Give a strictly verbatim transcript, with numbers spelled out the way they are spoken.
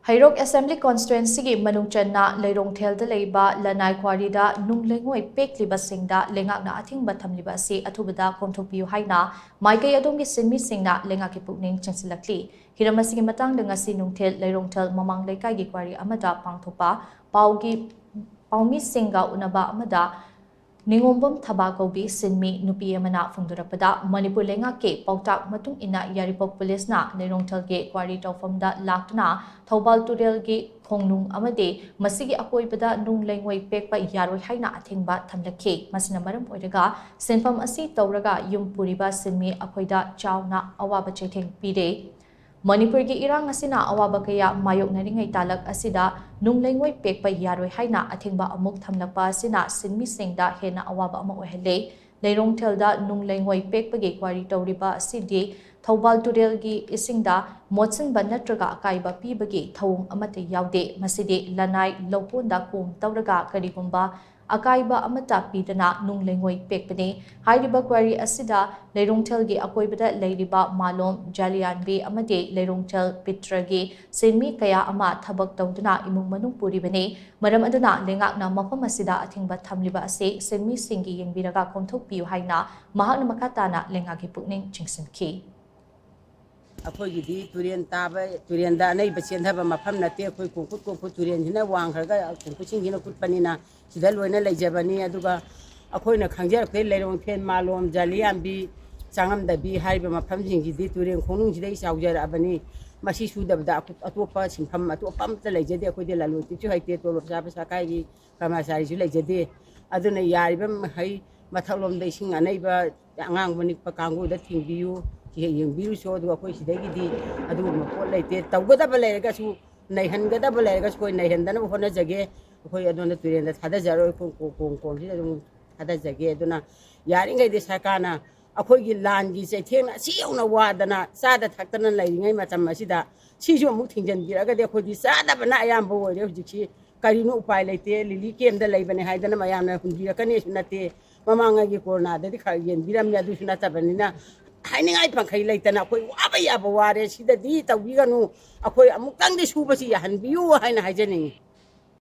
ꯍꯩꯔꯣꯛ Assembly Constituencyꯒꯤ ꯃꯅꯨꯡ ꯆꯟꯅ ꯂꯩꯔꯣꯡꯊꯦꯜꯗ ꯂꯩꯕ ꯂꯅꯥꯏ quarryꯗ ꯅꯨꯡ ꯂꯩꯉꯣꯏ ꯄꯦꯛꯂꯤꯕꯁꯤꯡꯗ ꯂꯩꯉꯥꯛꯅ ꯑꯊꯤꯡꯕ ꯊꯝꯂꯤꯕ ꯑꯁꯤ ꯑꯊꯨꯕꯗ ꯀꯣꯝꯊꯣꯛꯄꯤꯌꯨ ꯍꯥꯏꯅ ꯃꯥꯏꯀꯩ ꯑꯗꯣꯝꯒꯤ ꯁꯤꯟꯃꯤꯁꯤꯡꯅ ꯂꯩꯉꯥꯛꯀꯤ ꯄꯨꯛꯅꯤꯡ ꯆꯤꯡꯁꯤꯜꯂꯛꯂꯤ꯫ ꯍꯤꯔꯝ ꯑꯁꯤꯒꯤ ꯃꯇꯥꯡꯗ ꯉꯁꯤ ꯅꯨꯡꯊꯤꯜ ꯂꯩꯔꯣꯡꯊꯦꯜ ꯃꯃꯥꯡ ꯂꯩꯀꯥꯏꯒꯤ quarry ꯑꯃꯗ ꯄꯥꯡꯊꯣꯛꯄ ꯄꯥꯎꯒꯤ ꯄꯥꯎꯃꯤꯁꯤꯡꯒ ꯎꯅꯕ ꯑꯃꯗ ꯅꯤꯉꯣꯝꯕꯝ ꯊꯕꯥ ꯀꯧꯕꯤ ꯁꯤꯟꯃꯤ ꯅꯨꯄꯤ ꯑꯃꯅ ꯐꯣꯡꯗꯣꯔꯛꯄꯗ, ꯃꯅꯤꯄꯨꯔ ꯂꯩꯉꯥꯛꯀꯤ ꯄꯥꯎꯇꯥꯛ ꯃꯇꯨꯡ ꯏꯟꯅ ꯌꯥꯏꯔꯤꯄꯣꯛ ꯄꯨꯂꯤꯁꯅ ꯂꯩꯔꯣꯡꯊꯦꯜꯒꯤ quarry ꯇꯧꯐꯝꯗ ꯂꯥꯛꯇꯨꯅ ꯊꯧꯕꯥꯜ ꯇꯨꯔꯦꯜꯒꯤ ꯈꯣꯡꯅꯨꯡ ꯑꯃꯗꯤ ꯃꯁꯤꯒꯤ ꯑꯀꯣꯏꯕꯗ ꯅꯨꯡ ꯂꯩꯉꯣꯏ ꯄꯦꯛꯄ ꯌꯥꯔꯣꯏ ꯍꯥꯏꯅ ꯑꯊꯤꯡꯕ ꯊꯝꯂꯛꯈꯤ꯫ ꯃꯁꯤꯅ ꯃꯔꯝ ꯑꯣꯏꯔꯒ ꯁꯤꯟꯐꯝ ꯑꯁꯤ ꯇꯧꯔꯒ ꯌꯨꯝ ꯄꯨꯔꯤꯕ ꯁꯤꯟꯃꯤ ꯑꯩꯈꯣꯏꯗ ꯆꯥꯎꯅ ꯑꯋꯥꯕ ꯆꯩꯊꯦꯡ ꯄꯤꯔꯦ꯫ ꯃꯅꯤꯄꯨꯔꯒꯤ ꯏꯔꯥꯡ ꯑꯁꯤꯅ ꯑꯋꯥꯕ ꯀꯌꯥ ꯃꯥꯌꯣꯛꯅꯔꯤꯉꯩ ꯇꯥꯂꯛ ꯑꯁꯤꯗ ꯅꯨꯡ ꯂꯩꯉꯣꯏ ꯄꯦꯛꯄ ꯌꯥꯔꯣꯏ ꯍꯥꯏꯅ ꯑꯊꯤꯡꯕ ꯑꯃꯨꯛ ꯊꯝꯂꯛꯄ ꯑꯁꯤꯅ ꯁꯤꯟꯃꯤꯁꯤꯡꯗ ꯍꯦꯟꯅ ꯑꯋꯥꯕ ꯑꯃ ꯑꯣꯏꯍꯜꯂꯦ꯫ ꯂꯩꯔꯣꯡꯊꯦꯜꯗ ꯅꯨꯡ ꯂꯩꯉꯣꯏ ꯄꯦꯛꯄꯒꯤ quarry ꯇꯧꯔꯤꯕ ꯑꯁꯤꯗꯤ ꯊꯧꯕꯥꯜ ꯇꯨꯔꯦꯜꯒꯤ ꯏꯁꯤꯡꯗ ꯃꯣꯠꯁꯤꯟꯕ ꯅꯠꯇ꯭ꯔꯒ ꯑꯀꯥꯏꯕ ꯄꯤꯕꯒꯤ ꯊꯧꯑꯣꯡ ꯑꯃꯠꯇ ꯌꯥꯎꯗꯦ꯫ ꯃꯁꯤꯗꯤ ꯂꯅꯥꯏ ꯂꯧꯄꯣꯟꯗ ꯀꯣꯝ ꯇꯧꯔꯒ ꯀꯔꯤꯒꯨꯝꯕ ꯑꯀꯥꯏꯕ ꯑꯃꯠꯇ ꯄꯤꯗꯅ ꯅꯨꯡ ꯂꯩꯉꯣꯏ ꯄꯦꯛꯄꯅꯤ꯫ ꯍꯥꯏꯔꯤꯕ quarry ꯑꯁꯤꯗ ꯂꯩꯔꯣꯡꯊꯦꯜꯒꯤ ꯑꯀꯣꯏꯕꯗ ꯂꯩꯔꯤꯕ ꯃꯥꯂꯣꯝ, ꯖꯥꯂꯤꯌꯥꯟꯕꯤ ꯑꯃꯗꯤ ꯂꯩꯔꯣꯡꯊꯦꯜ ꯄꯤꯇ꯭ꯔꯒꯤ ꯁꯤꯟꯃꯤ ꯀꯌꯥ ꯑꯃ ꯊꯕꯛ ꯇꯧꯗꯨꯅ ꯏꯃꯨꯡ ꯃꯅꯨꯡ ꯄꯨꯔꯤꯕꯅꯤ꯫ ꯃꯔꯝ ꯑꯗꯨꯅ ꯂꯩꯉꯥꯛꯅ ꯃꯐꯝ ꯑꯁꯤꯗ ꯑꯊꯤꯡꯕ ꯊꯝꯂꯤꯕ ꯑꯁꯤ ꯁꯤꯟꯃꯤꯁꯤꯡꯒꯤ ꯌꯦꯡꯕꯤꯔꯒ ꯀꯣꯝꯊꯣꯛꯄꯤꯌꯨ ꯍꯥꯏꯅ ꯃꯍꯥꯛꯅ ꯃꯈꯥ ꯇꯥꯅ ꯂꯩꯉꯥꯛꯀꯤ ꯄꯨꯛꯅꯤꯡ ꯆꯤꯡꯁꯤꯟꯈꯤ꯫ ꯑꯩꯈꯣꯏꯒꯤꯗꯤ ꯇꯨꯔꯦꯟ ꯇꯥꯕ, ꯇꯨꯔꯦꯟꯗ ꯑꯅꯩꯕ ꯆꯦꯟꯊꯕ ꯃꯐꯝ ꯅꯠꯇꯦ꯫ ꯑꯩꯈꯣꯏ ꯀꯣꯡꯀꯨꯠ ꯀꯣꯡꯀꯨꯠ ꯇꯨꯔꯦꯟꯁꯤꯅ ꯋꯥꯡꯈ꯭ꯔꯒ ꯀꯣꯡꯀꯨꯠꯁꯤꯡꯁꯤꯅ ꯀꯨꯠꯄꯅꯤꯅ ꯁꯤꯗ ꯂꯣꯏꯅ ꯂꯩꯖꯕꯅꯤ꯫ ꯑꯗꯨꯒ ꯑꯩꯈꯣꯏꯅ ꯈꯪꯖꯔꯛꯄꯗꯒꯤ ꯂꯩꯔꯣꯡꯊꯦꯜ, ꯃꯥꯂꯣꯝ, ꯖꯥꯂꯤꯌꯥꯟꯕꯤ, ꯆꯥꯉꯝꯗꯕꯤ ꯍꯥꯏꯔꯤꯕ ꯃꯐꯝꯁꯤꯡꯁꯤꯗꯤ ꯇꯨꯔꯦꯟ ꯈꯣꯡꯅꯨꯡꯁꯤꯗꯒꯤ ꯆꯥꯎꯖꯔꯛꯑꯕꯅꯤ꯫ ꯃꯁꯤ ꯁꯨꯗꯕꯗ ꯑꯇꯣꯞꯄ ꯁꯤꯟꯐꯝ ꯑꯇꯣꯞꯄ ꯑꯃꯠꯇ ꯂꯩꯖꯗꯦ꯫ ꯑꯩꯈꯣꯏꯗꯤ ꯂꯂꯣꯟ ꯏꯇꯤꯛꯁꯨ ꯍꯩꯇꯦ, ꯇꯣꯂꯣꯞ ꯆꯥꯕ ꯁꯔꯀꯥꯔꯒꯤ ꯀꯔꯃꯆꯥꯔꯤꯁꯨ ꯂꯩꯖꯗꯦ꯫ ꯑꯗꯨꯅ ꯌꯥꯔꯤꯕ ꯃꯈꯩ ꯃꯊꯛꯂꯣꯝꯗ ꯏꯁꯤꯡ ꯑꯅꯩꯕ ꯑꯉꯥꯡꯕ ꯅꯤꯛꯄ ꯀꯥꯡꯕꯨꯗ ꯊꯤꯡꯕꯤꯌꯨ, ꯌꯦꯡꯕꯤꯔꯨꯁꯨ꯫ ꯑꯗꯨꯒ ꯑꯩꯈꯣꯏ ꯁꯤꯗꯒꯤꯗꯤ ꯑꯗꯨꯒꯨꯝꯕ ꯄꯣꯠ ꯂꯩꯇꯦ꯫ ꯇꯧꯒꯗꯕ ꯂꯩꯔꯒꯁꯨ, ꯅꯩꯍꯟꯒꯗꯕ ꯂꯩꯔꯒꯁꯨ ꯑꯩꯈꯣꯏ ꯅꯩꯍꯟꯗꯅꯕ ꯍꯣꯠꯅꯖꯒꯦ꯫ ꯑꯩꯈꯣꯏ ꯑꯗꯣꯝꯗ ꯇꯨꯔꯦꯟꯗ ꯊꯥꯗꯖꯔꯣꯏ, ꯀꯣꯝ, ꯀꯣꯝ, ꯀꯣꯝꯁꯤꯗ ꯑꯗꯨꯝ ꯊꯥꯗꯖꯒꯦ꯫ ꯑꯗꯨꯅ ꯌꯥꯔꯤꯈꯩꯗꯤ ꯁꯔꯀꯥꯔꯅ ꯑꯩꯈꯣꯏꯒꯤ ꯂꯥꯟꯒꯤ ꯆꯩꯊꯦꯡꯅ ꯑꯁꯤ ꯌꯧꯅ ꯋꯥꯗꯅ ꯆꯥꯗ ꯊꯛꯇꯅ ꯂꯩꯔꯤꯉꯩ ꯃꯇꯝ ꯑꯁꯤꯗ ꯁꯤꯁꯨ ꯑꯃꯨꯛ ꯊꯤꯡꯖꯤꯟꯕꯤꯔꯒꯗꯤ ꯑꯩꯈꯣꯏꯗꯤ ꯆꯥꯗꯕꯅ ꯑꯌꯥꯝꯕ ꯑꯣꯏꯔꯦ ꯍꯧꯖꯤꯛꯁꯤ꯫ ꯀꯔꯤꯅꯣ ꯎꯄꯥꯏ ꯂꯩꯇꯦ, ꯂꯤꯂꯤ ꯀꯦꯝꯗ ꯂꯩꯕꯅꯦ ꯍꯥꯏꯗꯅ ꯃꯌꯥꯝꯅ ꯍꯨꯟꯕꯤꯔꯛꯀꯅꯤꯁꯨ ꯅꯠꯇꯦ꯫ ꯃꯃꯥꯡꯉꯩꯒꯤ ꯀꯣꯔꯣꯅꯥꯗꯗꯤ ꯈꯔ ꯌꯦꯟꯕꯤꯔꯝꯃꯦ, ꯑꯗꯨꯁꯨ ꯅꯠꯇꯕꯅꯤꯅ ꯍꯥꯏꯅꯤꯡꯉꯥꯏ ꯄꯪꯈꯩ ꯂꯩꯇꯅ ꯑꯩꯈꯣꯏ ꯋꯥꯕ ꯌꯥꯕ ꯋꯥꯔꯦ꯫ ꯁꯤꯗꯗꯤ ꯇꯧꯕꯤꯒꯅꯨ, ꯑꯩꯈꯣꯏ ꯑꯃꯨꯛꯇꯪꯗꯤ ꯁꯨꯕꯁꯤ ꯌꯥꯍꯟꯕꯤꯌꯨ ꯍꯥꯏꯅ ꯍꯥꯏꯖꯅꯤꯡꯉꯤ꯫